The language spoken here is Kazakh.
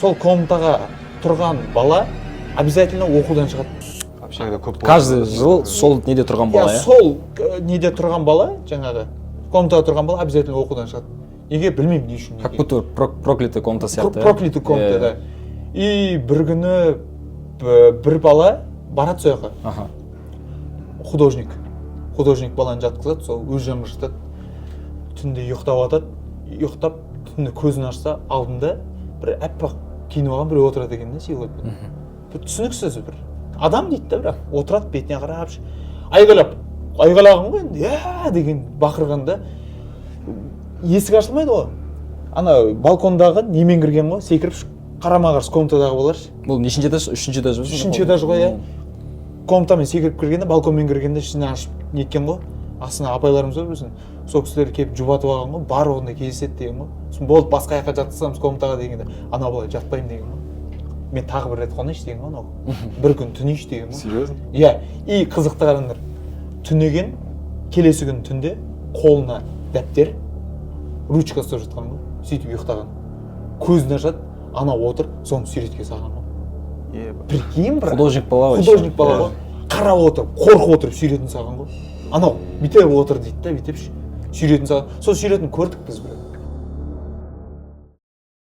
Сол комнатаға тұрған бала обязательно оқудан шығады. Общагада көп болады. Каждый жыл сол неде тұрған бала, иә? Иә. Сол неде тұрған бала, жаңағы комнатада тұрған бала обязательно оқудан шығады. Неге, білмеймін, не үшін. Как Неге. будто проклятый комната сияқты, иә? Проклятый комната. Иә. Да. И бір күні бір бала барады сол жаққа. Художник баланы жатқызады, сол өз жанына жатады. Түнде ұйықтап жатады. Ұйықтап, түнде көзін ашса, алдында бір аппақ киініп алған біреу отырады екен да, силуэтпен, бір түсініксіз бір адам дейді да. Бірақ отырады, бетіне қарап айғайлап, айғайлаған ғой енді, иә деген бақырғанда есік ашылмайды ғой. Ана балкондағы немен кірген ғой, секіріп, қарама қарсы комнатадағы балалар ше. Бұл нешінші этаж? Үшінші этаж ба? Үшінші этаж ғой, иә. Комнатамен секіріп кіргенде, балконмен кіргенде, ішіне ашып неткен ғой. Астына апайларымыз бар біздің, сол кісілер келіп жұбатып алған ғой. Бар, ондай кездеседі деген ғой. Сосын болды, басқа жаққа жатқызамыз комнатаға дегенде, ана бала жатпаймын деген ғой. Мен тағы бір рет қонайыншы деген ғой, анау бір күн түнейінші деген ғой. Серьезно? Иә. И қызықты, қараңдар, түнеген. Келесі күні түнде қолына дәптер, ручка ұстап жатқан ғой. Сөйтіп ұйықтаған. Көзін ашады, ана отыр, соны суретке салған ғой. Еба. Прикинь, брат. Художник бала ғой. Художник бала Иә. ғой. Қарап отырып, қорқып отырып суретін салған ғой. Анау бүйтіп отыр дейді да, бүйтіп ше, суретін салған. Сол суретін көрдік біз, брат.